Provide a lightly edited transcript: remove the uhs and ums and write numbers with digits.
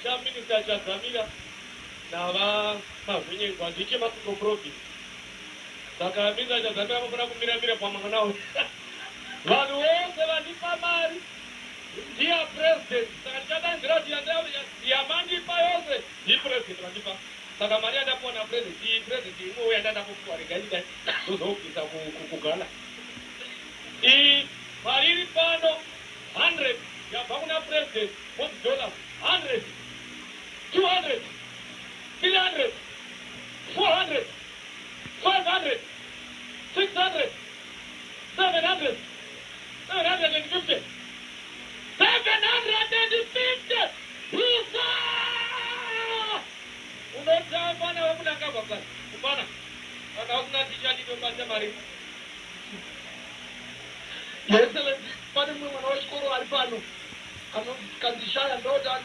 Chaminister Chadzamira nava Mavhinyengwa ndecheMasvingo Province. Saka Minister Chadzamira vanofanira kumira mira pamangwana uyu. Vanhu vose vandipa mari ndiya president, saka ndichadaidzira kuti yamandipa yose ndipresident vandipa. Saka mari yandapiwa napresident iyi, president imwewo yandandambopiwa, regai ndidai ndozobvisa kugala. Iyi mari iri pano 100 yabva kuna president, moti dollars 100, 200, 300, 400, 500, 600, 700, 750, 750. Isa unotamba nawe Munangagwa kudai kupana kana usina ticha ndinobata mari. Your Excellency, pane mumwe mwana wechikoro ari pano anonzi Kandishaya, ndoda